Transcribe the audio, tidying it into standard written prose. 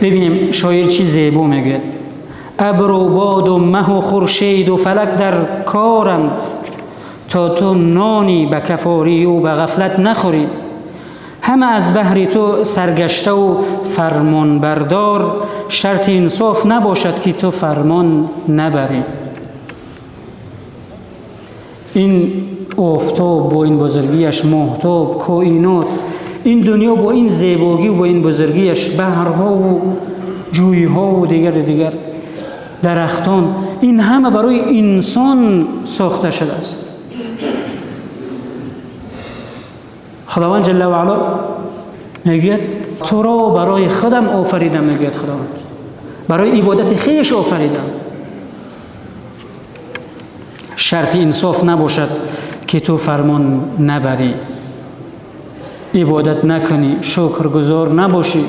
Бибинем, шоир чӣ зебо мегӯяд: абру боду маҳу хуршеду фалак дар коранд, то ту нони ба кафорию ба ғафлат нахӯрӣ. Ҳама аз баҳри ту саргаштаву фармонбардор, шарти инсоф набошад, ки ту фармон набарӣ. Ин офтоб бо ин бузургиаш, моҳтоб, коинот, ин дунё бо ин зебогӣ, бо ин бузургиаш, баҳрҳову ҷӯйҳову дигару дигар, дарахтон, ин ҳама барои инсон сохта шудааст. Худованд ҷалла ва ало мегӯяд: туро барои худам офаридам. Мегӯяд Худованд: барои ибодати хеш офаридам. Шарти инсоф набошад, ки ту фармон набарӣ, ибодат накунӣ, шукргузор набошӣ.